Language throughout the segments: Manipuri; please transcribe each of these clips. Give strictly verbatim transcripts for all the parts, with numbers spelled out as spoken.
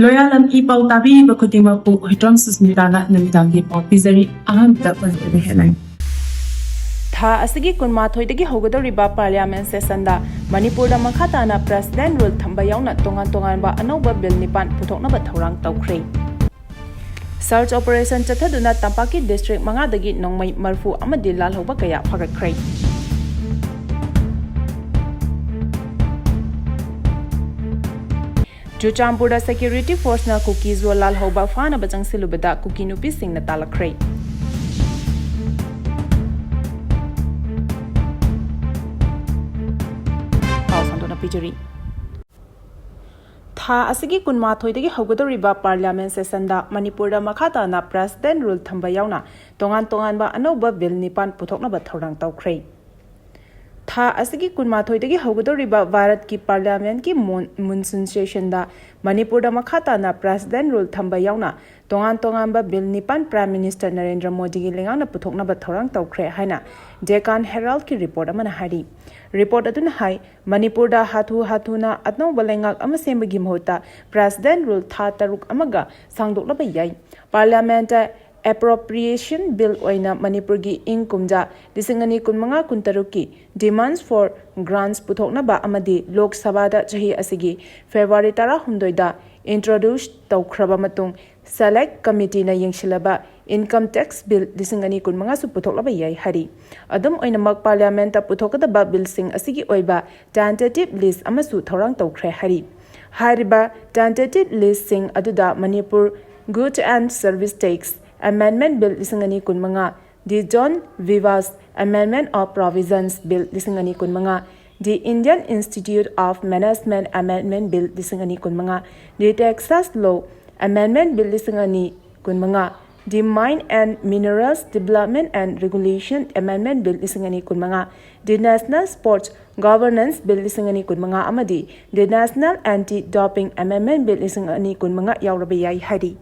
ꯂꯣꯌꯥꯂꯝ ꯏ ꯄꯥꯎ ꯇꯥꯕꯤꯔꯤꯕ ꯈꯨꯗꯤꯡꯃꯛꯄꯨ ꯍꯨꯏꯗ꯭ꯔꯣꯝ ꯁꯨꯁꯃꯤꯇꯥꯅ ꯅꯨꯃꯤꯗꯥꯡꯒꯤ ꯄꯥꯎ ꯄꯤꯖꯔꯤ꯫ ꯑꯍꯥꯟꯕꯗ ꯃꯔꯨꯑꯣꯏꯕ headline꯫ ꯊꯥ ꯑꯁꯤꯒꯤ ꯀꯨꯟꯃꯥꯊꯣꯏꯗꯒꯤ ꯍꯧꯒꯗꯧꯔꯤꯕ Parliament sessionꯗ ꯃꯅꯤꯄꯨꯔꯗ ꯃꯈꯥ ꯇꯥꯅ President Rule ꯊꯝꯕ ꯌꯥꯎꯅ ꯇꯣꯉꯥꯟ ꯇꯣꯉꯥꯟꯕ ꯑꯅꯧꯕ Bill ꯅꯤꯄꯥꯟ ꯄꯨꯊꯣꯛꯅꯕ ꯊꯧꯔꯥꯡ ꯇꯧꯈ꯭ꯔꯦ꯫ Search operation ꯆꯠꯊꯗꯨꯅ ꯇꯝꯄꯥꯛꯀꯤ district ꯃꯉꯥꯗꯒꯤ ꯅꯣꯡꯃꯩ ꯃꯔꯐꯨ ꯑꯃꯗꯤ ꯂꯥꯜꯍꯧꯕ ꯀꯌꯥ ꯐꯥꯒꯠꯈ꯭ꯔꯦ꯫ ꯆꯨꯔꯆꯥꯟꯄꯨꯔꯗ security forceꯅ ꯀꯨꯀꯤꯁꯨ ꯂꯥꯜꯍꯧꯕ ꯐꯥꯅꯕ ꯆꯪꯁꯤꯜꯂꯨꯕꯗ ꯀꯨꯀꯤ ꯅꯨꯄꯤꯁꯤꯡꯅ ꯇꯥꯜꯂꯛꯈ꯭ꯔꯦ꯫ ꯄꯥꯎ ꯁꯟꯗꯣꯛꯅ ꯄꯤꯖꯔꯤ꯫ ꯊꯥ ꯑꯁꯤꯒꯤ ꯀꯨꯟꯃꯥꯊꯣꯏꯗꯒꯤ ꯍꯧꯒꯗꯧꯔꯤꯕ Parliament sessionꯗ ꯃꯅꯤꯄꯨꯔꯗ ꯃꯈꯥ ꯇꯥꯅ President Rule ꯊꯝꯕ ꯌꯥꯎꯅ ꯇꯣꯉꯥꯟ ꯇꯣꯉꯥꯟꯕ ꯑꯅꯧꯕ Bill ꯅꯤꯄꯥꯟ ꯄꯨꯊꯣꯛꯅꯕ ꯊꯧꯔꯥꯡ ꯇꯧꯈ꯭ꯔꯦ꯫ ꯊꯥ ꯑꯁꯤꯒꯤ ꯀꯨꯟꯃꯥꯊꯣꯏꯗꯒꯤ ꯍꯧꯒꯗꯧꯔꯤꯕ ꯚꯥꯔꯠꯀꯤ Parliamentꯀꯤ ꯃꯣꯟ-, monsoon sessionꯗ ꯃꯅꯤꯄꯨꯔꯗ ꯃꯈꯥ ꯇꯥꯅ President Rule ꯊꯝꯕ ꯌꯥꯎꯅ ꯇꯣꯉꯥꯟ ꯇꯣꯉꯥꯟꯕ Bill ꯅꯤꯄꯥꯟ Prime Minister ꯅꯔꯦꯟꯗ꯭ꯔ ꯃꯣꯗꯤꯒꯤ ꯂꯩꯉꯥꯛꯅ ꯄꯨꯊꯣꯛꯅꯕ ꯊꯧꯔꯥꯡ ꯇꯧꯈ꯭ꯔꯦ ꯍꯥꯏꯅ Deccan Heraldꯀꯤ report ꯑꯃꯅ ꯍꯥꯏꯔꯤ꯫ Report ꯑꯗꯨꯅ ꯍꯥꯏ, ꯃꯅꯤꯄꯨꯔꯗ ꯍꯥꯊꯨ ꯍꯥꯊꯨꯅ ꯑꯅꯧꯕ ꯂꯩꯉꯥꯛ ꯑꯃ ꯁꯦꯝꯕꯒꯤ ꯃꯍꯨꯠꯇ President Rule ꯊꯥ ꯇꯔꯨꯛ ꯑꯃꯒ ꯁꯥꯡꯗꯣꯛꯅꯕ ꯌꯥꯏ꯫ Parliamentꯇ Appropriation Bill ꯑꯣꯏꯅ ꯃꯅꯤꯄꯨꯔꯒꯤ ꯏꯪ ꯀꯨꯝꯖꯥ ꯂꯤꯁꯤꯡ ꯑꯅꯤ ꯀꯨꯟꯃꯉꯥ ꯀꯨꯟꯇꯔꯨꯛꯀꯤ Demands for Grants ꯄꯨꯊꯣꯛꯅꯕ ꯑꯃꯗꯤ ꯂꯣꯛ ꯁꯚꯥꯗ ꯆꯍꯤ ꯑꯁꯤꯒꯤ February ꯇꯔꯥꯍꯨꯝꯗꯣꯏꯗ introduce ꯇꯧꯈ꯭ꯔꯕ ꯃꯇꯨꯡ Select Committeeꯅ ꯌꯦꯡꯁꯤꯜꯂꯕ Income Tax Bill ꯂꯤꯁꯤꯡ ꯑꯅꯤ ꯀꯨꯟꯃꯉꯥꯁꯨ ꯄꯨꯊꯣꯛꯂꯕ ꯌꯥꯏ ꯍꯥꯏꯔꯤ꯫ ꯑꯗꯨꯝ ꯑꯣꯏꯅꯃꯛ, Parliamentꯇ ꯄꯨꯊꯣꯛꯀꯗꯕ Billꯁꯤꯡ ꯑꯁꯤꯒꯤ ꯑꯣꯏꯕ tentative list ꯑꯃꯁꯨ ꯊꯧꯔꯥꯡ ꯇꯧꯈ꯭ꯔꯦ ꯍꯥꯏꯔꯤ꯫ ꯍꯥꯏꯔꯤꯕ tentative listꯁꯤꯡ ꯑꯗꯨꯗ Manipur Goods and Service Tax Amendment Bill ꯂꯤꯁꯤꯡ ꯑꯅꯤ ꯀꯨꯟꯃꯉꯥ, the Zone Vivace Amendment of Provisions Bill ꯂꯤꯁꯤꯡ ꯑꯅꯤ ꯀꯨꯟꯃꯉꯥ, the Indian Institute of Management Amendment Bill ꯂꯤꯁꯤꯡ ꯑꯅꯤ ꯀꯨꯟꯃꯉꯥ, the Texas Law Amendment Bill ꯂꯤꯁꯤꯡ ꯑꯅꯤ ꯀꯨꯟꯃꯉꯥ, the Mine and Minerals Development and Regulation Amendment Bill ꯂꯤꯁꯤꯡ ꯑꯅꯤ ꯀꯨꯟꯃꯉꯥ, the National Sports Governance Bill ꯂꯤꯁꯤꯡ ꯑꯅꯤ ꯀꯨꯟꯃꯉꯥ ꯑꯃꯗꯤ the National Anti-Doping Amendment Bill ꯂꯤꯁꯤꯡ ꯑꯅꯤ ꯀꯨꯟꯃꯉꯥ ꯌꯥꯎꯔꯕ ꯌꯥꯏ ꯍꯥꯏꯔꯤ꯫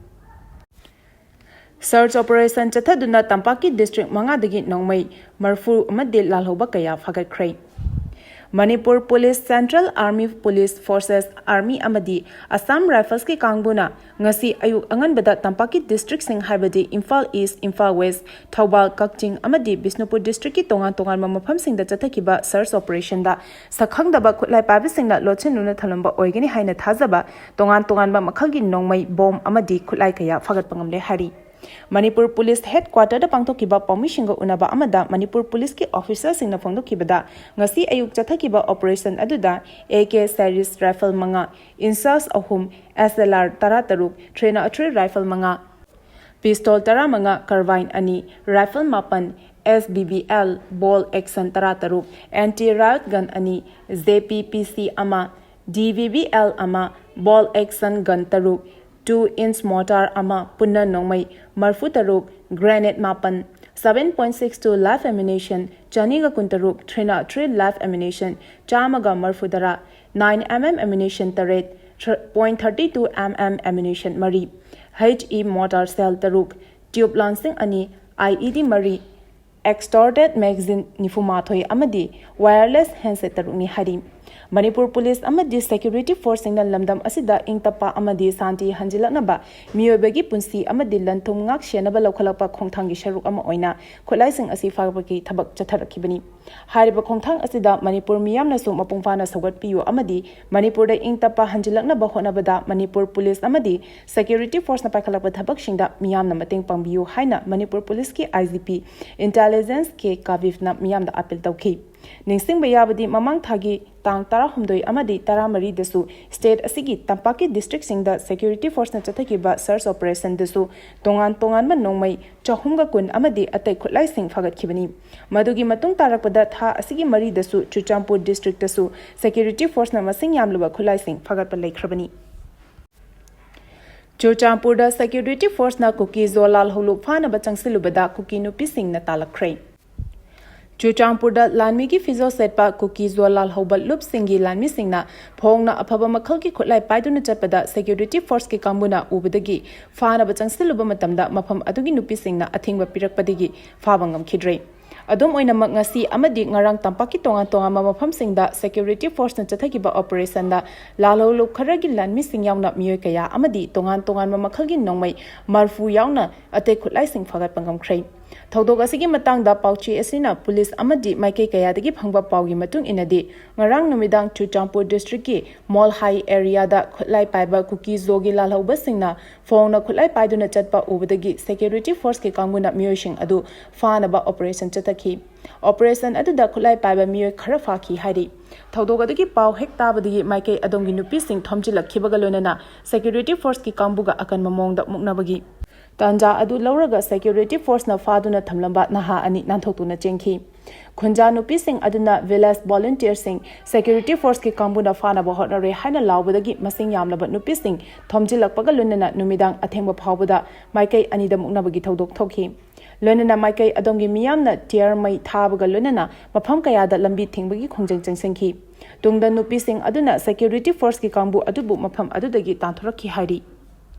Search operation ꯆꯠꯊꯗꯨꯅ ꯇꯝꯄꯥꯛꯀꯤ district ꯃꯉꯥꯗꯒꯤ ꯅꯣꯡꯃꯩ ꯃꯔꯐꯨ ꯑꯃꯗꯤ ꯂꯥꯜꯍꯧꯕ ꯀꯌꯥ ꯐꯥꯒꯠꯈ꯭ꯔꯦ꯫ Manipur police, central army police forces, army ꯑꯃꯗꯤ ꯑꯁꯥꯝ ꯔꯥꯏꯐꯜꯁꯀꯤ ꯀꯥꯡꯕꯨꯅ ꯉꯁꯤ ꯑꯌꯨꯛ ꯑꯉꯟꯕꯗ ꯇꯝꯄꯥꯛꯀꯤ ꯗꯤꯁꯇ꯭ꯔꯤꯛꯁꯤꯡ ꯍꯥꯏꯕꯗꯤ ꯏꯝꯐꯥꯜ ꯏꯁ, ꯏꯝꯐꯥꯜ ꯋꯦꯁ, ꯊꯧꯕꯥꯜ, ꯀꯛꯆꯤꯡ ꯑꯃꯗꯤ ꯕꯤꯁꯅꯨꯄꯨꯔ ꯗꯤꯁꯇ꯭ꯔꯤꯛꯀꯤ ꯇꯣꯉꯥꯟ ꯇꯣꯉꯥꯟꯕ ꯃꯐꯝꯁꯤꯡꯗ ꯆꯠꯊꯈꯤꯕ ꯁꯔꯆ ꯑꯣꯄꯔꯦꯁꯟꯗ ꯁꯛꯈꯪꯗꯕ ꯈꯨꯠꯂꯥꯏ ꯄꯥꯏꯕꯁꯤꯡꯅ ꯂꯣꯠꯁꯤꯟꯗꯨꯅ ꯊꯝꯂꯝꯕ ꯑꯣꯏꯒꯅꯤ ꯍꯥꯏꯅ ꯊꯥꯖꯕ ꯇꯣꯉꯥꯟ ꯇꯣꯉꯥꯟꯕ ꯃꯈꯜꯒꯤ ꯅꯣꯡꯃꯩ, ꯕꯣꯝ ꯑꯃꯗꯤ ꯈꯨꯠꯂꯥꯏ ꯀꯌꯥ ꯐꯥꯒꯠꯄ ꯉꯝꯂꯦ ꯍꯥꯏꯔꯤ꯫ ꯃꯅꯤꯄꯨꯔ ꯄꯨꯂꯤꯁ ꯍꯦꯗ ꯀ꯭ꯋꯥꯇꯔꯗ ꯄꯥꯡꯊꯣꯛꯈꯤꯕ ꯄꯥꯎꯃꯤꯁꯤꯡꯒ ꯎꯅꯕ ꯑꯃꯗ ꯃꯅꯤꯄꯨꯔ ꯄꯨꯂꯤꯁꯀꯤ ꯑꯣꯐꯤꯁꯔꯁꯤꯡꯅ ꯐꯣꯡꯗꯣꯛꯈꯤꯕꯗ, ꯉꯁꯤ ꯑꯌꯨꯛ ꯆꯠꯊꯈꯤꯕ ꯑꯣꯄꯔꯦꯁꯟ ꯑꯗꯨꯗ ꯑꯦ ꯀꯦ ꯁꯦꯔꯤꯁ ꯔꯥꯏꯐꯜ ꯃꯉꯥ, ꯏꯟꯁꯥꯁ ꯑꯍꯨꯝ, ꯑꯦꯁ ꯑꯦꯜ ꯑꯥꯔ ꯇꯔꯥ ꯇꯔꯨꯛ, ꯊ꯭ꯔꯤ ꯅꯣꯠ ꯊ꯭ꯔꯤ ꯔꯥꯏꯐꯜ ꯃꯉꯥ, ꯄꯤꯁꯇꯣꯜ ꯇꯔꯥꯃꯉꯥ, ꯀꯥꯔꯕꯥꯏꯟ ꯑꯅꯤ, ꯔꯥꯏꯐꯜ ꯃꯥꯄꯟ, ꯑꯦꯁ ꯕꯤ ꯕꯤ ꯑꯦꯜ ꯕꯣꯜ ꯑꯦꯛꯁꯟ ꯇꯔꯥ ꯇꯔꯨꯛ, ꯑꯦꯟꯇꯤ ꯔꯥꯏꯠ ꯒꯟ ꯑꯅꯤ, ꯖꯦ ꯄꯤ ꯄꯤ ꯁꯤ ꯑꯃ, ꯗꯤ ꯕꯤ ꯕꯤ ꯑꯦꯜ ꯑꯃ, ꯕꯣꯜ ꯑꯦꯛꯁꯟ ꯒꯟ ꯇꯔꯨꯛ, ꯇꯨ ꯏꯟꯆ ꯃꯣꯔꯇꯥꯔ ꯑꯃ, ꯄꯨꯟꯅ ꯅꯣꯡꯃꯩ ꯃꯔꯤꯐꯨ ꯇꯔꯨꯛ, ꯒ꯭ꯔꯦꯅꯦꯗ ꯃꯥꯄꯟ, seven point six two live ammunition ꯆꯅꯤꯒ ꯀꯨꯟꯇꯔꯨꯛ, three oh three live ammunition ꯆꯥꯝꯃꯒ ꯃꯔꯤꯐꯨ ꯇꯔꯥ, nine M M ammunition ꯇꯔꯦꯠ, point thirty two M M ammunition ꯃꯔꯤ, ꯍꯩꯆ ꯏ ꯃꯣꯔꯇꯥꯔ ꯁꯦꯜ ꯇꯔꯨꯛ, ꯇ꯭ꯌꯨꯕ ꯂꯥꯟꯁꯤꯡ ꯑꯅꯤ, ꯑꯥꯏ ꯏ ꯗꯤ ꯃꯔꯤ, ꯑꯦꯛꯁꯇꯣꯔꯇꯦꯗ ꯃꯦꯒꯥꯖꯤꯟ ꯅꯤꯐꯨ ꯃꯥꯊꯣꯏ ꯑꯃꯗꯤ ꯋꯥꯌꯔꯂꯦꯁ ꯍꯦꯟꯁꯦꯠ ꯇꯔꯨꯛꯅꯤ ꯍꯥꯏꯔꯤ꯫ ꯃꯅꯤꯄꯨꯔ ꯄꯨꯂꯤꯁ ꯑꯃꯗꯤ ꯁꯦꯀ꯭ꯌꯨꯔꯤꯇꯤ ꯐꯣꯔꯁꯁꯤꯡꯅ ꯂꯝꯗꯝ ꯑꯁꯤꯗ ꯏꯪ ꯇꯞꯄ ꯑꯃꯗꯤ ꯁꯥꯟꯇꯤ ꯍꯟꯖꯤꯜꯂꯛꯅꯕ ꯃꯤꯑꯣꯏꯕꯒꯤ ꯄꯨꯟꯁꯤ ꯑꯃꯗꯤ ꯂꯟ ꯊꯨꯝ ꯉꯥꯛ ꯁꯦꯟꯅꯕ ꯂꯧꯈꯠꯂꯛꯄ ꯈꯣꯡꯊꯥꯡꯒꯤ ꯁꯔꯨꯛ ꯑꯃ ꯑꯣꯏꯅ ꯈꯨꯠꯂꯥꯏꯁꯤꯡ ꯑꯁꯤ ꯐꯥꯒꯠꯄꯒꯤ ꯊꯕꯛ ꯆꯠꯊꯔꯛꯈꯤꯕꯅꯤ꯫ ꯍꯥꯏꯔꯤꯕ ꯈꯣꯡꯊꯥꯡ ꯑꯁꯤꯗ ꯃꯅꯤꯄꯨꯔ ꯃꯤꯌꯥꯝꯅꯁꯨ ꯃꯄꯨꯡ ꯐꯥꯅ ꯁꯧꯒꯠꯄꯤꯌꯨ ꯑꯃꯗꯤ ꯃꯅꯤꯄꯨꯔꯗ ꯏꯪ ꯇꯞꯄ ꯍꯟꯖꯤꯜꯂꯛꯅꯕ ꯍꯣꯠꯅꯕꯗ ꯃꯅꯤꯄꯨꯔ ꯄꯨꯂꯤꯁ ꯑꯃꯗꯤ ꯁꯦꯀ꯭ꯌꯨꯔꯤꯇꯤ ꯐꯣꯔꯁꯅ ꯄꯥꯏꯈꯠꯂꯛꯄ ꯊꯕꯛꯁꯤꯡꯗ ꯃꯤꯌꯥꯝꯅ ꯃꯇꯦꯡ ꯄꯥꯡꯕꯤꯌꯨ ꯍꯥꯏꯅ ꯃꯅꯤꯄꯨꯔ ꯄꯨꯂꯤꯁꯀꯤ ꯑꯥꯏ ꯖꯤ ꯄꯤ ꯏꯟꯇꯦꯂꯤꯖꯦꯟꯁ ꯀꯦ ꯀꯥꯕꯤꯐꯅ ꯃꯤꯌꯥꯝꯗ ꯑꯥꯄꯤꯜ ꯇꯧꯈꯤ꯫ ꯅꯤꯡꯁꯤꯡꯕ ꯌꯥꯕꯗꯤ, ꯃꯃꯥꯡ ꯊꯥꯒꯤ ꯇꯥꯡ ꯇꯔꯥꯍꯨꯝꯗꯣꯏ ꯑꯃꯗꯤ ꯇꯔꯥꯃꯔꯤꯗꯁꯨ ꯁ꯭ꯇꯦꯠ ꯑꯁꯤꯒꯤ ꯇꯝꯄꯥꯛꯀꯤ ꯗꯤꯁꯇ꯭ꯔꯤꯛꯁꯤꯡꯗ ꯁꯦꯀ꯭ꯌꯨꯔꯤꯇꯤ ꯐꯣꯔꯁꯅ ꯆꯠꯊꯈꯤꯕ ꯁꯔꯆ ꯑꯣꯄꯔꯦꯁꯟꯗꯁꯨ ꯇꯣꯉꯥꯟ ꯇꯣꯉꯥꯟꯕ ꯅꯣꯡꯃꯩ ꯆꯍꯨꯝꯒ ꯀꯨꯟ ꯑꯃꯗꯤ ꯑꯇꯩ ꯈꯨꯠꯂꯥꯏꯁꯤꯡ ꯐꯥꯒꯠꯈꯤꯕꯅꯤ꯫ ꯃꯗꯨꯒꯤ ꯃꯇꯨꯡ ꯇꯥꯔꯛꯄꯗ ꯊꯥ ꯑꯁꯤꯒꯤ ꯃꯔꯤꯗꯁꯨ ꯆꯨꯔꯆꯥꯟꯄꯨꯔ ꯗꯤꯁꯇ꯭ꯔꯤꯛꯇꯁꯨ ꯁꯦꯀ꯭ꯌꯨꯔꯤꯇꯤ ꯐꯣꯔꯁꯅ ꯃꯁꯤꯡ ꯌꯥꯝꯂꯕ ꯈꯨꯠꯂꯥꯏꯁꯤꯡ ꯐꯥꯒꯠꯄ ꯂꯩꯈ꯭ꯔꯕꯅꯤ꯫ ꯆꯨꯔꯆꯥꯟꯄꯨꯔꯗ ꯁꯦꯀ꯭ꯌꯨꯔꯤꯇꯤ ꯐꯣꯔꯁꯅ ꯀꯨꯀꯤ ꯖꯣꯂꯥꯜ ꯍꯧꯂꯨꯞ ꯐꯥꯅꯕ ꯆꯪꯁꯤꯜꯂꯨꯕꯗ ꯀꯨꯀꯤ ꯅꯨꯄꯤꯁꯤꯡꯅ ꯇꯥꯜꯂꯛꯈ꯭ꯔꯦ꯫ ꯆꯨꯔꯆꯥꯟꯄꯨꯔꯗ ꯂꯥꯟꯃꯤꯒꯤ ꯐꯤꯖꯣꯜ ꯁꯦꯠꯄ ꯀꯨꯀꯤ ꯖꯣꯂꯥꯜ ꯍꯧꯕ ꯂꯨꯞꯁꯤꯡꯒꯤ ꯂꯥꯟꯃꯤꯁꯤꯡꯅ ꯐꯣꯡꯅ ꯑꯐꯕ ꯃꯈꯜꯒꯤ ꯈꯨꯠꯂꯥꯏ ꯄꯥꯏꯗꯨꯅ ꯆꯠꯄꯗ ꯁꯦꯀ꯭ꯌꯨꯔꯤꯇꯤ ꯐꯣꯔꯁꯀꯤ ꯀꯥꯡꯕꯨꯅ ꯎꯕꯗꯒꯤ ꯐꯥꯅꯕ ꯆꯪꯁꯤꯜꯂꯨꯕ ꯃꯇꯝꯗ ꯃꯐꯝ ꯑꯗꯨꯒꯤ ꯅꯨꯄꯤꯁꯤꯡꯅ ꯑꯊꯤꯡꯕ ꯄꯤꯔꯛꯄꯗꯒꯤ ꯐꯥꯕ ꯉꯝꯈꯤꯗ꯭ꯔꯦ꯫ ꯑꯗꯨꯝ ꯑꯣꯏꯅꯃꯛ, ꯉꯁꯤ ꯑꯃꯗꯤ ꯉꯔꯥꯡ ꯇꯝꯄꯥꯛꯀꯤ ꯇꯣꯉꯥꯟ ꯇꯣꯉꯥꯟꯕ ꯃꯐꯝꯁꯤꯡꯗ security forceꯅ ꯆꯠꯊꯈꯤꯕ operationꯗ ꯂꯥꯜꯍꯧꯂꯨꯞ ꯈꯔꯒꯤ ꯂꯥꯟꯃꯤꯁꯤꯡ ꯌꯥꯎꯅ ꯃꯤꯑꯣꯏ ꯀꯌꯥ ꯑꯃꯗꯤ ꯇꯣꯉꯥꯟ ꯇꯣꯉꯥꯟꯕ ꯃꯈꯜꯒꯤ ꯅꯣꯡꯃꯩ ꯃꯔꯐꯨ ꯌꯥꯎꯅ ꯑꯇꯩ ꯈꯨꯠꯂꯥꯏꯁꯤꯡ ꯐꯥꯒꯠꯄ ꯉꯝꯈ꯭ꯔꯦ꯫ ꯊꯧꯗꯣꯛ ꯑꯁꯤꯒꯤ ꯃꯇꯥꯡꯗ ꯄꯥꯎꯆꯦ ꯑꯁꯤꯅ ꯄꯨꯂꯤꯁ ꯑꯃꯗꯤ ꯃꯥꯏꯀꯩ ꯀꯌꯥꯗꯒꯤ ꯐꯪꯕ ꯄꯥꯎꯒꯤ ꯃꯇꯨꯡ ꯏꯟꯅꯗꯤ, ꯉꯔꯥꯡ ꯅꯨꯃꯤꯗꯥꯡ ꯆꯨꯔꯆꯥꯟꯄꯨꯔ districtꯀꯤ ꯃꯣꯜꯍꯥꯏ areaꯗ ꯈꯨꯠꯂꯥꯏ ꯄꯥꯏꯕ ꯀꯨꯀꯤ ꯖꯣꯒꯤ ꯂꯥꯜꯍꯧꯕꯁꯤꯡꯅ ꯐꯣꯡꯅ ꯈꯨꯠꯂꯥꯏ ꯄꯥꯏꯗꯨꯅ ꯆꯠꯄ ꯎꯕꯗꯒꯤ security forceꯀꯤ ꯀꯥꯡꯕꯨꯅ ꯃꯤꯑꯣꯏꯁꯤꯡ ꯑꯗꯨ ꯐꯥꯅꯕ operation ꯆꯠꯊꯈꯤ꯫ Operation ꯑꯗꯨꯗ ꯈꯨꯠꯂꯥꯏ ꯄꯥꯏꯕ ꯃꯤꯑꯣꯏ ꯈꯔ ꯐꯥꯈꯤ ꯍꯥꯏꯔꯤ꯫ ꯊꯧꯗꯣꯛ ꯑꯗꯨꯒꯤ ꯄꯥꯎ ꯍꯦꯛ ꯇꯥꯕꯗꯒꯤ ꯃꯥꯏꯀꯩ ꯑꯗꯣꯝꯒꯤ ꯅꯨꯄꯤꯁꯤꯡ ꯊꯣꯝꯖꯤꯜꯂꯛꯈꯤꯕꯒ ꯂꯣꯏꯅꯅ security forceꯀꯤ ꯀꯥꯡꯕꯨꯒ ꯑꯀꯟꯕ ꯃꯑꯣꯡꯗ ꯃꯨꯛꯅꯕꯒꯤ ꯇꯥꯟꯖꯥ ꯑꯗꯨ ꯂꯧꯔꯒ security forceꯅ ꯐꯥꯗꯨꯅ ꯊꯝꯂꯝꯕ ꯅꯍꯥ ꯑꯅꯤ ꯅꯥꯟꯊꯣꯛꯇꯨꯅ ꯆꯦꯟꯈꯤ꯫ ꯈꯨꯟꯖꯥ ꯅꯨꯄꯤꯁꯤꯡ ꯑꯗꯨꯅ village volunteerꯁꯤꯡ security forceꯀꯤ ꯀꯥꯡꯕꯨꯅ ꯐꯥꯅꯕ ꯍꯣꯠꯅꯔꯦ ꯍꯥꯏꯅ ꯂꯥꯎꯕꯗꯒꯤ ꯃꯁꯤꯡ ꯌꯥꯝꯂꯕ ꯅꯨꯄꯤꯁꯤꯡ ꯊꯣꯝꯖꯤꯜꯂꯛꯄꯒ ꯂꯣꯏꯅꯅ ꯅꯨꯃꯤꯗꯥꯡ ꯑꯊꯦꯡꯕ ꯐꯥꯎꯕꯗ ꯃꯥꯏꯀꯩ ꯑꯅꯤꯗ ꯃꯨꯛꯅꯕꯒꯤ ꯊꯧꯗꯣꯛ ꯊꯣꯛꯈꯤ꯫ ꯂꯣꯏꯅꯅ ꯃꯥꯏꯀꯩ ꯑꯗꯣꯝꯒꯤ ꯃꯤꯌꯥꯝꯅ tear ꯃꯩ ꯊꯥꯕꯒ ꯂꯣꯏꯅꯅ ꯃꯐꯝ ꯀꯌꯥꯗ ꯂꯝꯕꯤ ꯊꯤꯡꯕꯒꯤ ꯈꯣꯡꯖꯪ ꯆꯪꯁꯤꯟꯈꯤ꯫ ꯇꯨꯡꯗ ꯅꯨꯄꯤꯁꯤꯡ ꯑꯗꯨꯅ security forceꯀꯤ ꯀꯥꯡꯕꯨ ꯑꯗꯨꯕꯨ ꯃꯐꯝ ꯑꯗꯨꯗꯒꯤ ꯇꯥꯟꯊꯣꯔꯛꯈꯤ ꯍꯥꯏꯔꯤ꯫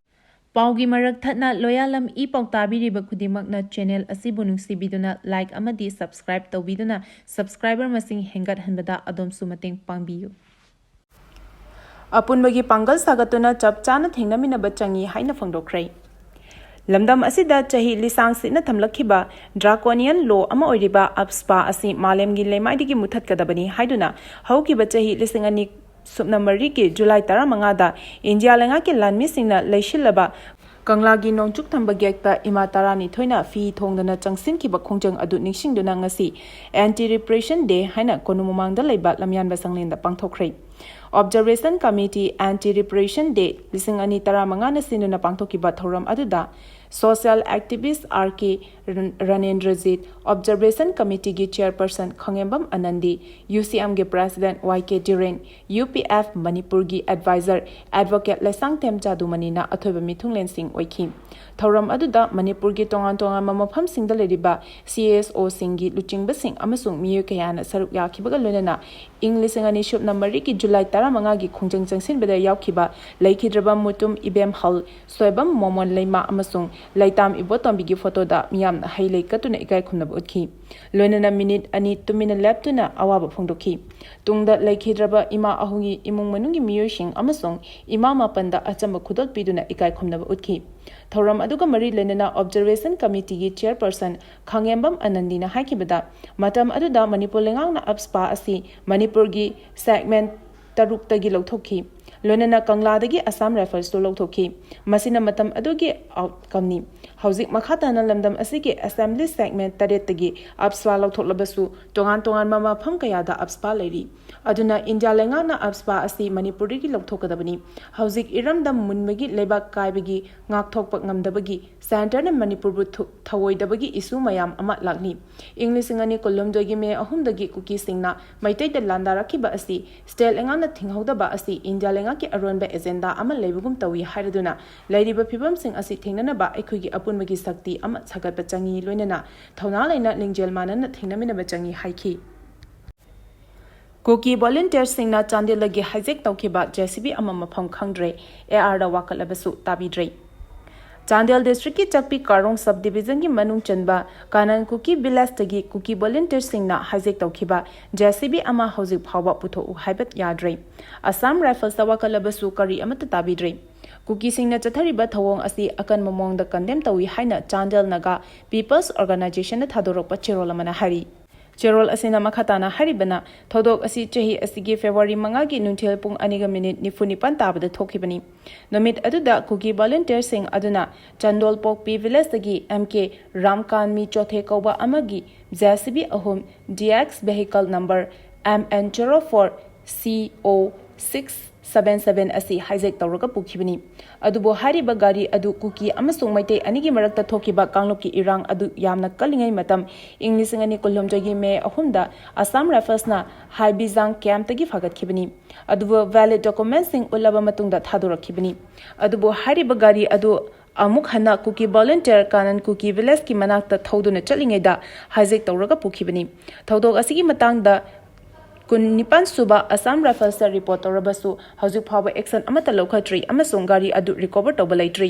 ꯄꯥꯎꯒꯤ ꯃꯔꯛ ꯊꯠꯅ ꯂꯣꯌꯥꯂꯝ ꯏ ꯄꯥꯎ ꯇꯥꯕꯤꯔꯤꯕ ꯈꯨꯗꯤꯡꯃꯛꯅ channel ꯑꯁꯤꯕꯨ ꯅꯨꯡꯁꯤꯕꯤꯗꯨꯅ like ꯑꯃꯗꯤ subscribe ꯇꯧꯕꯤꯗꯨꯅ subscriber ꯃꯁꯤꯡ ꯍꯦꯟꯒꯠꯍꯟꯕꯗ ꯑꯗꯣꯝꯁꯨ ꯃꯇꯦꯡ ꯄꯥꯡꯕꯤꯌꯨ꯫ ꯑꯄꯨꯟꯕꯒꯤ ꯄꯥꯡꯒꯜ ꯁꯥꯒꯠꯇꯨꯅ ꯆꯞ ꯆꯥꯅ ꯊꯦꯡꯅꯃꯤꯟꯅꯕ ꯆꯪꯏ ꯍꯥꯏꯅ ꯐꯣꯡꯗꯣꯛꯈ꯭ꯔꯦ꯫ ꯂꯝꯗꯝ ꯑꯁꯤꯗ ꯆꯍꯤ ꯂꯤꯁꯥꯡ ꯁꯤꯠꯅ ꯊꯝꯂꯛꯈꯤꯕ draconian law ꯑꯃ ꯑꯣꯏꯔꯤꯕ AFSPA ꯑꯁꯤ ꯃꯥꯂꯦꯝꯒꯤ ꯂꯩꯃꯥꯏꯗꯒꯤ ꯃꯨꯊꯠꯀꯗꯕꯅꯤ ꯍꯥꯏꯗꯨꯅ ꯍꯧꯈꯤꯕ ꯆꯍꯤ ꯂꯤꯁꯤꯡ ꯑꯅꯤ ꯁꯨꯞꯅ ꯃꯔꯤꯒꯤ July ꯇꯔꯥꯃꯉꯥꯗ ꯏꯟꯗꯤꯌꯥ ꯂꯩꯉꯥꯛꯀꯤ ꯂꯥꯟꯃꯤꯁꯤꯡꯅ ꯂꯩꯁꯤꯜꯂꯕ ꯀꯪꯂꯥꯒꯤ ꯅꯣꯡꯆꯨꯞ ꯊꯪꯕ ꯒꯦꯠꯇ ꯏꯃꯥ ꯇꯔꯥꯅꯤꯊꯣꯏꯅ ꯐꯤ ꯊꯣꯡꯗꯅ ꯆꯪꯁꯤꯟꯈꯤꯕ ꯈꯣꯡꯖꯪ ꯑꯗꯨ ꯅꯤꯡꯁꯤꯡꯗꯨꯅ ꯉꯁꯤ Anti Repression Day ꯍꯥꯏꯅ ꯀꯣꯅꯨꯡ ꯃꯃꯥꯡꯗ ꯂꯩꯕ ꯂꯝꯌꯥꯟꯕ ꯁꯪꯂꯦꯟꯗ ꯄꯥꯡꯊꯣꯛꯈ꯭ꯔꯦ꯫ Observation Committee Anti Repression Day ꯂꯤꯁꯤꯡ ꯑꯅꯤ ꯇꯔꯥꯃꯉꯥꯅ ꯁꯤꯟꯗꯨꯅ ꯄꯥꯡꯊꯣꯛꯈꯤꯕ ꯊꯧꯔꯝ ꯑꯗꯨꯗ social activist R K ꯔꯟ-, ꯔꯅꯦꯟꯗ꯭ꯔꯖꯤꯠ, Observation Committeeꯒꯤ chairperson ꯈꯪꯉꯦꯝꯕꯝ ꯑꯅꯟꯗꯤ, UCMꯒꯤ president Y K Dhiren, UPF ꯃꯅꯤꯄꯨꯔꯒꯤ adviser advocate ꯂꯩꯁꯥꯡꯊꯦꯝ ꯆꯥꯗꯨꯃꯅꯤꯅ ꯑꯊꯣꯏꯕ ꯃꯤꯊꯨꯡꯂꯦꯟꯁꯤꯡ ꯑꯣꯏꯈꯤ꯫ ꯊꯧꯔꯝ ꯑꯗꯨꯗ ꯃꯅꯤꯄꯨꯔꯒꯤ ꯇꯣꯉꯥꯟ ꯇꯣꯉꯥꯟꯕ ꯃꯐꯝꯁꯤꯡꯗ ꯂꯩꯔꯤꯕ CSOꯁꯤꯡꯒꯤ ꯂꯨꯆꯤꯡꯕꯁꯤꯡ ꯑꯃꯁꯨꯡ ꯃꯤꯑꯣꯏ ꯀꯌꯥꯅ ꯁꯔꯨꯛ ꯌꯥꯈꯤꯕꯒ ꯂꯣꯏꯅꯅ ꯏꯪ ꯂꯤꯁꯤꯡ ꯑꯅꯤ ꯁꯨꯞꯅ ꯃꯔꯤꯒꯤ July ꯇꯔꯥꯃꯉꯥꯒꯤ ꯈꯣꯡꯖꯪ ꯆꯪꯁꯤꯟꯕꯗ ꯌꯥꯎꯈꯤꯕ ꯂꯩꯈꯤꯗ꯭ꯔꯕ ꯃꯨꯇꯨꯝ ꯏꯕꯦꯝꯍꯜ, ꯁꯣꯏꯕꯝ ꯃꯣꯃꯣꯟ ꯂꯩꯃ ꯑꯃꯁꯨꯡ ꯂꯩꯇꯥꯝ ꯏꯕꯣꯇꯣꯝꯕꯤꯒꯤ ꯐꯣꯇꯣꯗ ꯃꯤꯌꯥꯝꯅ ꯍꯩ ꯂꯩ ꯀꯠꯇꯨꯅ ꯏꯀꯥꯏ ꯈꯨꯝꯅꯕ ꯎꯠꯈꯤ꯫ ꯂꯣꯏꯅꯅ ꯃꯤꯅꯤꯠ ꯑꯅꯤ ꯇꯨꯃꯤꯟꯅ ꯂꯦꯞꯇꯨꯅ ꯑꯋꯥꯕ ꯐꯣꯡꯗꯣꯛꯈꯤ꯫ ꯇꯨꯡꯗ ꯂꯩꯈꯤꯗ꯭ꯔꯕ ꯏꯃꯥ ꯑꯍꯨꯝꯒꯤ ꯏꯃꯨꯡ ꯃꯅꯨꯡꯒꯤ ꯃꯤꯑꯣꯏꯁꯤꯡ ꯑꯃꯁꯨꯡ ꯏꯃꯥ ꯃꯥꯄꯟꯗ ꯑꯆꯝꯕ ꯈꯨꯗꯣꯜ ꯄꯤꯗꯨꯅ ꯏꯀꯥꯏ ꯈꯨꯝꯅꯕ ꯎꯠꯈꯤ꯫ ꯊꯧꯔꯝ ꯑꯗꯨꯒ ꯃꯔꯤ ꯂꯩꯅꯅ Observation Committeeꯒꯤ chairperson ꯈꯥꯉꯦꯝꯕꯝ ꯑꯅꯟꯗꯤꯅ ꯍꯥꯏꯈꯤꯕꯗ, ꯃꯇꯝ ꯑꯗꯨꯗ ꯃꯅꯤꯄꯨꯔ ꯂꯩꯉꯥꯛꯅ AFSPA ꯑꯁꯤ ꯃꯅꯤꯄꯨꯔꯒꯤ segment ꯇꯔꯨꯛꯇꯒꯤ ꯂꯧꯊꯣꯛꯈꯤ꯫ ꯂꯣꯏꯅꯅ ꯀꯪꯂꯥꯗꯒꯤ Assam Riflesꯁꯨ ꯂꯧꯊꯣꯛꯈꯤ꯫ ꯃꯁꯤꯅ ꯃꯇꯝ ꯑꯗꯨꯒꯤ outcomeꯅꯤ꯫ ꯍꯧꯖꯤꯛ ꯃꯈꯥ ꯇꯥꯅ ꯂꯝꯗꯝ ꯑꯁꯤꯒꯤ assembly segment ꯇꯔꯦꯠꯇꯒꯤ AFSPA ꯂꯧꯊꯣꯛꯂꯕꯁꯨ, ꯇꯣꯉꯥꯟ ꯇꯣꯉꯥꯟꯕ ꯃꯐꯝ ꯀꯌꯥꯗ AFSPA ꯂꯩꯔꯤ꯫ ꯑꯗꯨꯅ ꯏꯟꯗꯤꯌꯥ ꯂꯩꯉꯥꯛꯅ AFSPA ꯑꯁꯤ ꯃꯅꯤꯄꯨꯔꯗꯒꯤ ꯂꯧꯊꯣꯛꯀꯗꯕꯅꯤ꯫ ꯍꯧꯖꯤꯛ ꯏꯔꯝꯗꯝ ꯃꯨꯟꯕꯒꯤ, ꯂꯩꯕꯥꯛ ꯀꯥꯏꯕꯒꯤ, ꯉꯥꯛꯊꯣꯛꯄ ꯉꯝꯗꯕꯒꯤ, centreꯅ ꯃꯅꯤꯄꯨꯔꯕꯨ ꯊꯨ-, ꯊꯧꯑꯣꯏꯗꯕꯒꯤ issue ꯃꯌꯥꯝ ꯑꯃ ꯂꯥꯛꯂꯤ꯫ ꯏꯪ ꯂꯤꯁꯤꯡ ꯑꯅꯤ ꯀꯨꯟꯍꯨꯝꯗꯣꯏꯒꯤ ꯃꯦ ꯑꯍꯨꯝꯗꯒꯤ ꯀꯨꯀꯤꯁꯤꯡꯅ ꯃꯩꯇꯩꯗ ꯂꯥꯟꯗꯥꯔꯛꯈꯤꯕ ꯑꯁꯤ state ꯂꯩꯉꯥꯛꯅ ꯊꯤꯡꯍꯧꯗꯕ ꯑꯁꯤ ꯏꯟꯗꯤꯌꯥ ꯂꯩꯉꯥꯛꯀꯤ ꯑꯔꯣꯟꯕ agenda ꯑꯃ ꯂꯩꯕꯒꯨꯝ ꯇꯧꯏ ꯍꯥꯏꯔꯗꯨꯅ, ꯂꯩꯔꯤꯕ ꯐꯤꯕꯝꯁꯤꯡ ꯑꯁꯤ ꯊꯦꯡꯅꯅꯕ ꯑꯩꯈꯣꯏꯒꯤ ꯑꯄꯨꯟꯕꯒꯤ ꯁꯛꯇꯤ ꯑꯃ ꯁꯥꯒꯠꯄ ꯆꯪꯏ, ꯂꯣꯏꯅꯅ ꯊꯧꯅꯥ ꯂꯩꯅ ꯂꯤꯡꯖꯦꯜ ꯃꯥꯟꯅꯅ ꯊꯦꯡꯅꯃꯤꯟꯅꯕ ꯆꯪꯏ ꯍꯥꯏꯈꯤ꯫ ꯀꯨꯀꯤ volunteerꯁꯤꯡꯅ ꯆꯥꯟꯗꯦꯜꯗꯒꯤ hijack ꯇꯧꯈꯤꯕ JCB ꯑꯃ ꯃꯐꯝ ꯈꯪꯗ꯭ꯔꯦ, ARꯗ ꯋꯥꯀꯠꯂꯕꯁꯨ ꯇꯥꯕꯤꯗ꯭ꯔꯦ꯫ ꯆꯥꯟꯗꯦꯜ districtꯀꯤ ꯆꯛꯄꯤ ꯀꯥꯔꯣꯡ subdivisionꯒꯤ ꯃꯅꯨꯡ ꯆꯟꯕ ꯀꯥꯅꯟ ꯀꯨꯀꯤ villageꯇꯒꯤ ꯀꯨꯀꯤ volunteerꯁꯤꯡꯅ hijack ꯇꯧꯈꯤꯕ JCB ꯑꯃ ꯍꯧꯖꯤꯛ ꯐꯥꯎꯕ ꯄꯨꯊꯣꯛꯎ ꯍꯥꯏꯕ ꯌꯥꯗ꯭ꯔꯦ꯫ Assam Riflesꯇ ꯋꯥꯀꯠꯂꯕꯁꯨ ꯀꯔꯤ ꯑꯃꯠꯇ ꯇꯥꯕꯤꯗ꯭ꯔꯦ꯫ ꯀꯨꯀꯤꯁꯤꯡꯅ ꯆꯠꯊꯔꯤꯕ ꯊꯧꯑꯣꯡ ꯑꯁꯤ ꯑꯀꯟꯕ ꯃꯑꯣꯡꯗ condemn ꯇꯧꯏ ꯍꯥꯏꯅ ꯆꯥꯟꯗꯦꯜ ꯅꯥꯒꯥ People's Organizationꯅ ꯊꯥꯗꯣꯔꯛꯄ ꯆꯦꯔꯣꯜ ꯑꯃꯅ ꯍꯥꯏꯔꯤ꯫ ꯆꯦꯔꯣꯜ ꯑꯁꯤꯅ ꯃꯈꯥ ꯇꯥꯅ ꯍꯥꯏꯔꯤꯕꯅ, ꯊꯧꯗꯣꯛ ꯑꯁꯤ ꯆꯍꯤ ꯑꯁꯤꯒꯤ February ꯃꯉꯥꯒꯤ ꯅꯨꯡꯊꯤꯜ ꯄꯨꯡ ꯑꯅꯤꯒ minute ꯅꯤꯐꯨ ꯅꯤꯄꯥꯟ ꯇꯥꯕꯗ ꯊꯣꯛꯈꯤꯕꯅꯤ꯫ ꯅꯨꯃꯤꯠ ꯑꯗꯨꯗ ꯀꯨꯀꯤ volunteerꯁꯤꯡ ꯑꯗꯨꯅ ꯆꯟꯗꯣꯜꯄꯣꯛꯄꯤ villageꯇꯒꯤ M K ꯔꯥꯝꯀꯥꯟꯃꯤ ꯆꯣꯊꯦ ꯀꯧꯕ ꯑꯃꯒꯤ JCB ꯑꯍꯨꯝ, D X vehicle number M N zero four C O six seven seven ꯑꯁꯤ hijack ꯇꯧꯔꯒ ꯄꯨꯈꯤꯕꯅꯤ꯫ ꯑꯗꯨꯕꯨ ꯍꯥꯏꯔꯤꯕ ꯒꯥꯔꯤ ꯑꯗꯨ ꯀꯨꯀꯤ ꯑꯃꯁꯨꯡ ꯃꯩꯇꯩ ꯑꯅꯤꯒꯤ ꯃꯔꯛꯇ ꯊꯣꯛꯈꯤꯕ ꯀꯥꯡꯂꯨꯞꯀꯤ ꯏꯔꯥꯡ ꯑꯗꯨ ꯌꯥꯝꯅ ꯀꯜꯂꯤꯉꯩ ꯃꯇꯝ, ꯏꯪ ꯂꯤꯁꯤꯡ ꯑꯅꯤ ꯀꯨꯟꯍꯨꯝꯗꯣꯏꯒꯤ ꯃꯦ ꯑꯍꯨꯝꯗ Assam Riflesꯅ ꯍꯥꯏꯕꯤꯖꯥꯡ campꯇꯒꯤ ꯐꯥꯒꯠꯈꯤꯕꯅꯤ꯫ ꯑꯗꯨꯕꯨ valid documentsꯁꯤꯡ ꯎꯠꯂꯕ ꯃꯇꯨꯡꯗ ꯊꯥꯗꯣꯔꯛꯈꯤꯕꯅꯤ꯫ ꯑꯗꯨꯕꯨ ꯍꯥꯏꯔꯤꯕ ꯒꯥꯔꯤ ꯑꯗꯨ ꯑꯃꯨꯛ ꯍꯟꯅ ꯀꯨꯀꯤ volunteer ꯀꯥꯅꯟ ꯀꯨꯀꯤ villageꯀꯤ ꯃꯅꯥꯛꯇ ꯊꯧꯗꯨꯅ ꯆꯠꯂꯤꯉꯩꯗ hijack ꯇꯧꯔꯒ ꯄꯨꯈꯤꯕꯅꯤ꯫ ꯊꯧꯗꯣꯛ ꯑꯁꯤꯒꯤ ꯃꯇꯥꯡꯗ ꯀꯨꯟꯅꯤꯄꯥꯟ ꯁꯨꯕ Assam Riflesꯇ report ꯇꯧꯔꯕꯁꯨ ꯍꯧꯖꯤꯛ ꯐꯥꯎꯕ action ꯑꯃꯠꯇ ꯂꯧꯈꯠꯇ꯭ꯔꯤ ꯑꯃꯁꯨꯡ ꯒꯥꯔꯤ ꯑꯗꯨ recover ꯇꯧꯕ ꯂꯩꯇ꯭ꯔꯤ꯫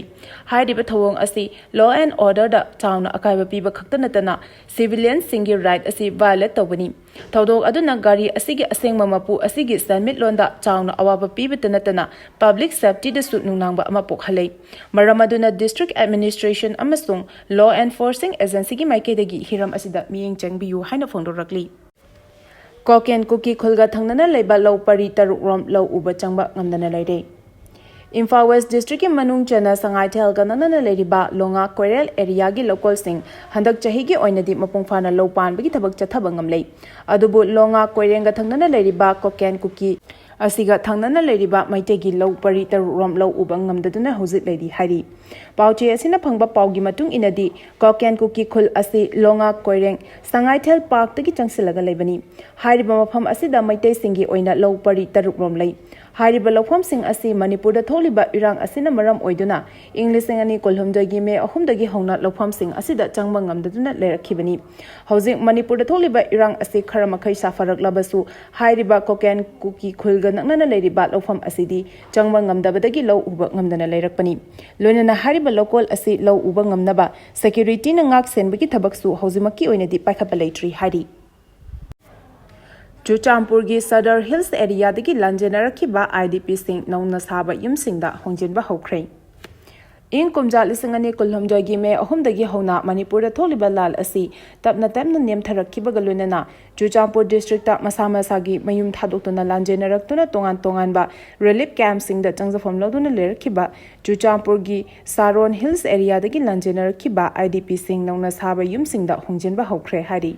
ꯍꯥꯏꯔꯤꯕ ꯊꯧꯑꯣꯡ ꯑꯁꯤ law and orderꯗ ꯆꯥꯎꯅ ꯑꯀꯥꯏꯕ ꯄꯤꯕ ꯈꯛꯇ ꯅꯠꯇꯅ civilianꯁꯤꯡꯒꯤ right ꯑꯁꯤ violate ꯇꯧꯕꯅꯤ꯫ ꯊꯧꯗꯣꯛ ꯑꯗꯨꯅ ꯒꯥꯔꯤ ꯑꯁꯤꯒꯤ ꯑꯁꯦꯡꯕ ꯃꯄꯨ ꯑꯁꯤꯒꯤ ꯁꯦꯟꯃꯤꯠꯂꯣꯟꯗ ꯆꯥꯎꯅ ꯑꯋꯥꯕ ꯄꯤꯕꯇ ꯅꯠꯇꯅ public safetyꯗꯁꯨ ꯅꯨꯡꯅꯥꯡꯕ ꯑꯃ ꯄꯣꯛꯍꯜꯂꯦ꯫ ꯃꯔꯝ ꯑꯗꯨꯅ district administration ꯑꯃꯁꯨꯡ law enforcing agencyꯒꯤ ꯃꯥꯏꯀꯩꯗꯒꯤ ꯍꯤꯔꯝ ꯑꯁꯤꯗ ꯃꯤꯠꯌꯦꯡ ꯆꯪꯕꯤꯌꯨ ꯍꯥꯏꯅ ꯐꯣꯡꯗꯣꯔꯛꯂꯤ꯫ ꯀꯣꯀꯦꯟ ꯀꯨꯀꯤ ꯈꯨꯜꯒ ꯊꯪꯅꯅ ꯂꯩꯕ ꯂꯧ ꯄꯔꯤ ꯇꯔꯨꯛ ꯔꯣꯝ ꯂꯧ ꯎꯕ ꯆꯪꯕ ꯉꯝꯗꯅ ꯂꯩꯔꯦ꯫ ꯏꯝꯐꯥꯜ West districtꯀꯤ ꯃꯅꯨꯡ ꯆꯟꯅ ꯁꯉꯥꯏꯊꯦꯜꯒ ꯅꯛꯅꯅ ꯂꯩꯔꯤꯕ ꯂꯣꯉꯥ ꯀꯣꯏꯔꯦꯜ areaꯒꯤ ꯂꯧꯀꯣꯜꯁꯤꯡ ꯍꯟꯗꯛ ꯆꯍꯤꯒꯤ ꯑꯣꯏꯅꯗꯤ ꯃꯄꯨꯡ ꯐꯥꯅ ꯂꯧ ꯄꯥꯟꯕꯒꯤ ꯊꯕꯛ ꯆꯠꯊꯕ ꯉꯝꯂꯦ꯫ ꯑꯗꯨꯕꯨ ꯂꯣꯉꯥ ꯀꯣꯏꯔꯦꯡꯒ ꯊꯪꯅꯅ ꯂꯩꯔꯤꯕ ꯀꯣꯀꯦꯟ ꯀꯨꯀꯤ ꯑꯁꯤꯒ ꯊꯪꯅꯅ ꯂꯩꯔꯤꯕ ꯃꯩꯇꯩꯒꯤ ꯂꯧ ꯄꯔꯤ ꯇꯔꯨꯛ ꯔꯣꯝ ꯂꯧ ꯎꯕ ꯉꯝꯗꯗꯨꯅ ꯍꯧꯖꯤꯛ ꯂꯩꯔꯤ ꯍꯥꯏꯔꯤ꯫ ꯄꯥꯎꯆꯦ ꯑꯁꯤꯅ ꯐꯪꯕ ꯄꯥꯎꯒꯤ ꯃꯇꯨꯡ ꯏꯟꯅꯗꯤ, ꯀꯣꯀꯦꯟ ꯀꯨꯀꯤ ꯈꯨꯜ ꯑꯁꯤ ꯂꯣꯉꯥ ꯀꯣꯏꯔꯦꯡ ꯁꯉꯥꯏꯊꯦꯜ parkꯇꯒꯤ ꯆꯪꯁꯤꯜꯂꯒ ꯂꯩꯕꯅꯤ꯫ ꯍꯥꯏꯔꯤꯕ ꯃꯐꯝ ꯑꯁꯤꯗ ꯃꯩꯇꯩꯁꯤꯡꯒꯤ ꯑꯣꯏꯅ ꯂꯧ ꯄꯔꯤ ꯇꯔꯨꯛ ꯔꯣꯝ ꯂꯩ꯫ ꯍꯥꯏꯔꯤꯕ ꯂꯧꯐꯝꯁꯤꯡ ꯑꯁꯤ ꯃꯅꯤꯄꯨꯔꯗ ꯊꯣꯛꯂꯤꯕ ꯏꯔꯥꯡ ꯑꯁꯤꯅ ꯃꯔꯝ ꯑꯣꯏꯗꯨꯅ ꯏꯪ ꯂꯤꯁꯤꯡ ꯑꯅꯤ ꯀꯨꯟꯍꯨꯝꯗꯣꯏꯒꯤ ꯃꯦ ꯑꯍꯨꯝꯗꯒꯤ ꯍꯧꯅ ꯂꯧꯐꯝꯁꯤꯡ ꯑꯁꯤꯗ ꯆꯪꯕ ꯉꯝꯗꯗꯨꯅ ꯂꯩꯔꯛꯈꯤꯕꯅꯤ꯫ ꯍꯧꯖꯤꯛ ꯃꯅꯤꯄꯨꯔꯗ ꯊꯣꯛꯂꯤꯕ ꯏꯔꯥꯡ ꯑꯁꯤ ꯈꯔ ꯃꯈꯩ ꯁꯥꯐꯔꯛꯂꯕꯁꯨ, ꯍꯥꯏꯔꯤꯕ ꯀꯣꯀꯦꯟ ꯀꯨꯀꯤ ꯈꯨꯜꯒ ꯅꯛꯅꯅ ꯂꯩꯔꯤꯕ ꯂꯧꯐꯝ ꯑꯁꯤꯗꯤ ꯆꯪꯕ ꯉꯝꯗꯕꯗꯒꯤ ꯂꯧ ꯎꯕ ꯉꯝꯗꯅ ꯂꯩꯔꯛꯄꯅꯤ꯫ ꯂꯣꯏꯅꯅ ꯍꯥꯏꯔꯤꯕ ꯂꯧꯀꯣꯜ ꯑꯁꯤ ꯂꯧ ꯎꯕ ꯉꯝꯅꯕ securityꯅ ꯉꯥꯛ ꯁꯦꯟꯕꯒꯤ ꯊꯕꯛꯁꯨ ꯍꯧꯖꯤꯛꯃꯛꯀꯤ ꯑꯣꯏꯅꯗꯤ ꯄꯥꯏꯈꯠꯄ ꯂꯩꯇ꯭ꯔꯤ ꯍꯥꯏꯔꯤ꯫ ꯆꯨꯔꯆꯥꯟꯄꯨꯔꯒꯤ Sadar Hills areaꯗꯒꯤ ꯂꯥꯟꯖꯦꯟꯅꯔꯛꯈꯤꯕ IDPꯁꯤꯡ ꯅꯧꯅ ꯁꯥꯕ ꯌꯨꯝꯁꯤꯡꯗ ꯍꯣꯡꯖꯤꯟꯕ ꯍꯧꯈ꯭ꯔꯦ꯫ ꯏꯪ ꯀꯨꯝꯖꯥ ꯂꯤꯁꯤꯡ ꯑꯅꯤ ꯀꯨꯟꯍꯨꯝꯗꯣꯏꯒꯤ ꯃꯦ ꯑꯍꯨꯝꯗꯒꯤ ꯍꯧꯅ ꯃꯅꯤꯄꯨꯔꯗ ꯊꯣꯛꯂꯤꯕ ꯂꯥꯜ ꯑꯁꯤ ꯇꯞꯅ ꯇꯞꯅ ꯅꯦꯝꯊꯔꯛꯈꯤꯕꯒ ꯂꯣꯏꯅꯅ ꯆꯨꯔꯆꯥꯟꯄꯨꯔ districtꯇ ꯃꯁꯥ ꯃꯁꯥꯒꯤ ꯃꯌꯨꯝ ꯊꯥꯗꯣꯛꯇꯨꯅ ꯂꯥꯟꯖꯦꯟꯅꯔꯛꯇꯨꯅ ꯇꯣꯉꯥꯟ ꯇꯣꯉꯥꯟꯕ relief campꯁꯤꯡꯗ ꯆꯪꯖꯐꯝ ꯂꯧꯗꯨꯅ ꯂꯩꯔꯛꯈꯤꯕ ꯆꯨꯔꯆꯥꯟꯄꯨꯔꯒꯤ Saron Hills areaꯗꯒꯤ ꯂꯥꯟꯖꯦꯟꯅꯔꯛꯈꯤꯕ IDPꯁꯤꯡ ꯅꯧꯅ ꯁꯥꯕ ꯌꯨꯝꯁꯤꯡꯗ ꯍꯣꯡꯖꯤꯟꯕ ꯍꯧꯈ꯭ꯔꯦ ꯍꯥꯏꯔꯤ꯫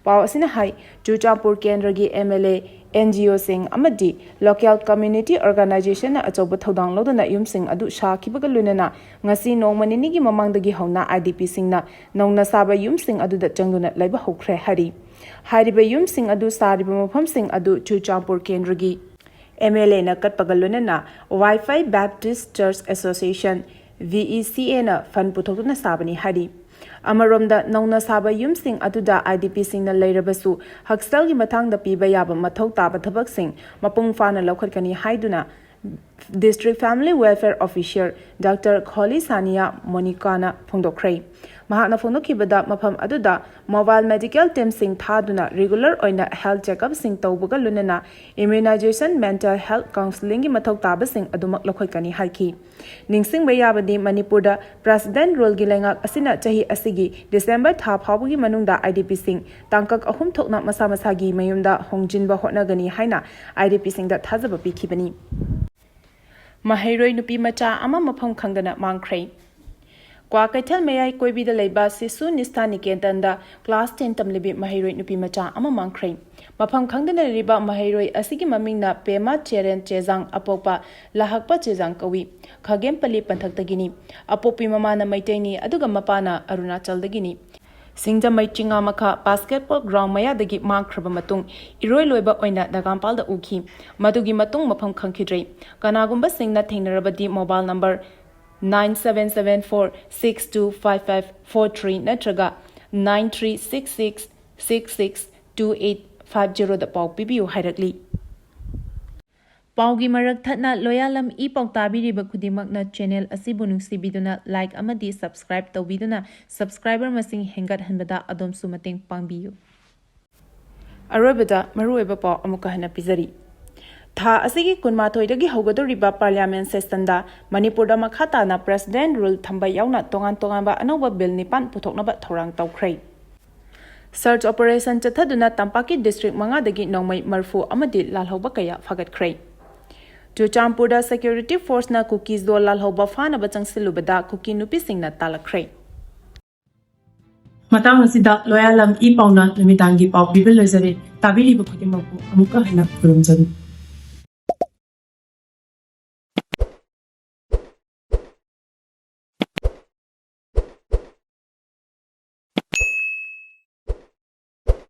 ꯄꯥꯎ ꯑꯁꯤꯅ ꯍꯥꯏ, ꯆꯨꯔꯆꯥꯟꯄꯨꯔ ꯀꯦꯟꯗ꯭ꯔꯒꯤ MLA, NGOꯁꯤꯡ ꯑꯃꯗꯤ local community organizationꯅ ꯑꯆꯧꯕ ꯊꯧꯗꯥꯡ ꯂꯧꯗꯨꯅ ꯌꯨꯝꯁꯤꯡ ꯑꯗꯨ ꯁꯥꯈꯤꯕꯒ ꯂꯣꯏꯅꯅ ꯉꯁꯤ ꯅꯣꯡꯃ ꯅꯤꯅꯤꯒꯤ ꯃꯃꯥꯡꯗꯒꯤ ꯍꯧꯅ IDPꯁꯤꯡꯅ ꯅꯧꯅ ꯁꯥꯕ ꯌꯨꯝꯁꯤꯡ ꯑꯗꯨꯗ ꯆꯪꯗꯨꯅ ꯂꯩꯕ ꯍꯧꯈ꯭ꯔꯦ ꯍꯥꯏꯔꯤ꯫ ꯍꯥꯏꯔꯤꯕ ꯌꯨꯝꯁꯤꯡ ꯑꯗꯨ ꯁꯥꯔꯤꯕ ꯃꯐꯝꯁꯤꯡ ꯑꯗꯨ ꯆꯨꯔꯆꯥꯟꯄꯨꯔ ꯀꯦꯟꯗ꯭ꯔꯒꯤ MLAꯅ ꯀꯠꯄꯒ ꯂꯣꯏꯅꯅ Vaiphei Baptist Church Association, VECAꯅ fund ꯄꯨꯊꯣꯛꯇꯨꯅ ꯁꯥꯕꯅꯤ ꯍꯥꯏꯔꯤ꯫ ꯑꯃꯔꯣꯝꯗ, ꯅꯧꯅ ꯁꯥꯕ ꯌꯨꯝꯁꯤꯡ ꯑꯗꯨꯗ IDPꯁꯤꯡꯅ ꯂꯩꯔꯕꯁꯨ ꯍꯛꯁꯦꯜꯒꯤ ꯃꯇꯥꯡꯗ ꯄꯤꯕ ꯌꯥꯕ ꯃꯊꯧ ꯇꯥꯕ ꯊꯕꯛꯁꯤꯡ ꯃꯄꯨꯡ ꯐꯥꯅ ꯂꯧꯈꯠꯀꯅꯤ ꯍꯥꯏꯗꯨꯅ District Family Welfare Officer Dr. Kholi Sania Monica ꯅ ꯐꯣꯡꯗꯣꯛꯈ꯭ꯔꯦ꯫ ꯃꯍꯥꯛꯅ ꯐꯣꯡꯗꯣꯛꯈꯤꯕꯗ, ꯃꯐꯝ ꯑꯗꯨꯗ mobile medical teamꯁꯤꯡ ꯊꯥꯗꯨꯅ regular ꯑꯣꯏꯅ health checkupꯁꯤꯡ ꯇꯧꯕꯒ ꯂꯣꯏꯅꯅ immunization, mental health counselingꯒꯤ ꯃꯊꯧ ꯇꯥꯕꯁꯤꯡ ꯑꯗꯨꯃꯛ ꯂꯧꯈꯠꯀꯅꯤ ꯍꯥꯏꯈꯤ꯫ ꯅꯤꯡꯁꯤꯡꯕ ꯌꯥꯕꯗꯤ, ꯃꯅꯤꯄꯨꯔꯗ President Ruleꯒꯤ ꯂꯩꯉꯥꯛ ꯑꯁꯤꯅ ꯆꯍꯤ ꯑꯁꯤꯒꯤ December ꯊꯥ ꯐꯥꯎꯕꯒꯤ ꯃꯅꯨꯡꯗ IDPꯁꯤꯡ ꯇꯥꯡꯀꯛ ꯑꯍꯨꯝ ꯊꯣꯛꯅ ꯃꯁꯥ ꯃꯁꯥꯒꯤ ꯃꯌꯨꯝꯗ ꯍꯣꯡꯖꯤꯟꯕ ꯍꯣꯠꯅꯒꯅꯤ ꯍꯥꯏꯅ IDPꯁꯤꯡꯗ ꯊꯥꯖꯕ ꯄꯤꯈꯤꯕꯅꯤ꯫ ꯃꯍꯩꯔꯣꯏ ꯅꯨꯄꯤ ꯃꯆꯥ ꯑꯃ ꯃꯐꯝ ꯈꯪꯗꯅ ꯃꯥꯡꯈ꯭ꯔꯦ꯫ ꯀ꯭ꯋꯥꯀꯩꯊꯦꯜ ꯃꯌꯥꯏ ꯀꯣꯏꯕꯤꯗ ꯂꯩꯕ ꯁꯤꯁꯨ ꯅꯤꯁꯊꯥ ꯅꯤꯀꯦꯇꯟꯗ class ten ꯇꯝꯂꯤꯕꯤ ꯃꯍꯩꯔꯣꯏ ꯅꯨꯄꯤ ꯃꯆꯥ ꯑꯃ ꯃꯥꯡꯈ꯭ꯔꯦ꯫ ꯃꯐꯝ ꯈꯪꯗꯅ ꯂꯩꯔꯤꯕ ꯃꯍꯩꯔꯣꯏ ꯑꯁꯤꯒꯤ ꯃꯃꯤꯡꯅ ꯄꯦꯃꯥ ꯆꯦꯔꯦꯟ ꯆꯦꯖꯥꯡ, ꯑꯄꯣꯛꯄ ꯂꯥꯍꯛꯄ ꯆꯦꯖꯥꯡ ꯀꯧꯏ꯫ ꯈꯥꯒꯦꯝꯄꯜꯂꯤ ꯄꯟꯊꯛꯇꯒꯤꯅꯤ꯫ ꯑꯄꯣꯛꯄꯤ ꯃꯃꯥꯅ ꯃꯩꯇꯩꯅꯤ, ꯑꯗꯨꯒ ꯃꯄꯥꯅ ꯑꯔꯨꯅꯥꯆꯜꯗꯒꯤꯅꯤ꯫ ꯁꯤꯡꯖꯃꯩ ꯆꯤꯉꯥ ꯃꯈꯥ basketball ground ꯃꯌꯥꯗꯒꯤ ꯃꯥꯡꯈ꯭ꯔꯕ ꯃꯇꯨꯡ, ꯏꯔꯣꯏ ꯂꯣꯏꯕ ꯑꯣꯏꯅ ꯅꯒꯥꯝꯄꯥꯜꯗ ꯎꯈꯤ꯫ ꯃꯗꯨꯒꯤ ꯃꯇꯨꯡ ꯃꯐꯝ ꯈꯪꯈꯤꯗ꯭ꯔꯦ꯫ ꯀꯅꯥꯒꯨꯝꯕꯁꯤꯡꯅ ꯊꯦꯡꯅꯔꯕꯗꯤ mobile number nine seven seven four six two five five four three ꯅꯠꯇ꯭ꯔꯒ nine three six six six six two eight five zeroꯗ ꯄꯥꯎ ꯄꯤꯕꯤꯌꯨ ꯍꯥꯏꯔꯛꯂꯤ꯫ ꯄꯥꯎꯒꯤ ꯃꯔꯛ ꯊꯠꯅ ꯂꯣꯌꯥꯂꯝ ꯏ ꯄꯥꯎ ꯇꯥꯕꯤꯔꯤꯕ ꯈꯨꯗꯤꯡꯃꯛꯅ channel ꯑꯁꯤꯕꯨ ꯅꯨꯡꯁꯤꯕꯤꯗꯨꯅ like ꯑꯃꯗꯤ subscribe ꯇꯧꯕꯤꯗꯨꯅ subscriber ꯃꯁꯤꯡ ꯍꯦꯟꯒꯠꯍꯟꯕꯗ ꯑꯗꯣꯝꯁꯨ ꯃꯇꯦꯡ ꯄꯥꯡꯕꯤꯌꯨ꯫ ꯑꯔꯣꯏꯕꯗ ꯃꯔꯨꯑꯣꯏꯕ ꯄꯥꯎ ꯑꯃꯨꯛꯀ ꯍꯟꯅ ꯄꯤꯖꯔꯤ꯫ ꯊꯥ ꯑꯁꯤꯒꯤ ꯀꯨꯟꯃꯥꯊꯣꯏꯗꯒꯤ ꯍꯧꯒꯗꯧꯔꯤꯕ parliament sessionꯗ ꯃꯅꯤꯄꯨꯔꯗ ꯃꯈꯥ ꯇꯥꯅ President Rule ꯊꯝꯕ ꯌꯥꯎꯅ ꯇꯣꯉꯥꯟ ꯇꯣꯉꯥꯟꯕ ꯑꯅꯧꯕ bill ꯅꯤꯄꯥꯟ ꯄꯨꯊꯣꯛꯅꯕ ꯊꯧꯔꯥꯡ ꯇꯧꯈ꯭ꯔꯦ꯫ Search operation ꯆꯠꯊꯗꯨꯅ ꯇꯝꯄꯥꯛꯀꯤ district ꯃꯉꯥꯗꯒꯤ ꯅꯣꯡꯃꯩ ꯃꯔꯐꯨ ꯑꯃꯗꯤ ꯂꯥꯜꯍꯧꯕ ꯀꯌꯥ ꯐꯥꯒꯠꯈ꯭ꯔꯦ꯫ ꯆꯨꯔꯆꯥꯟꯄꯨꯔꯗ security forceꯅ ꯀꯨꯀꯤ ꯖꯣ ꯂꯥꯜꯍꯧꯕ ꯐꯥꯅꯕ ꯆꯪꯁꯤꯜꯂꯨꯕꯗ ꯀꯨꯀꯤ ꯅꯨꯄꯤꯁꯤꯡꯅ ꯇꯥꯜꯂꯛꯈ꯭ꯔꯦ꯫ ꯃꯇꯥꯡ ꯑꯁꯤꯗ ꯂꯣꯌꯥꯂꯝ ꯏ ꯄꯥꯎꯅ ꯅꯨꯃꯤꯗꯥꯡꯒꯤ ꯄꯥꯎ ꯄꯤꯕ ꯂꯣꯏꯖꯔꯦ꯫ ꯇꯥꯕꯤꯔꯤꯕ ꯈꯨꯗꯤꯡꯃꯛꯄꯨ ꯑꯃꯨꯛꯀ ꯍꯟꯅ ꯈꯨꯔꯨꯝꯖꯔꯤ꯫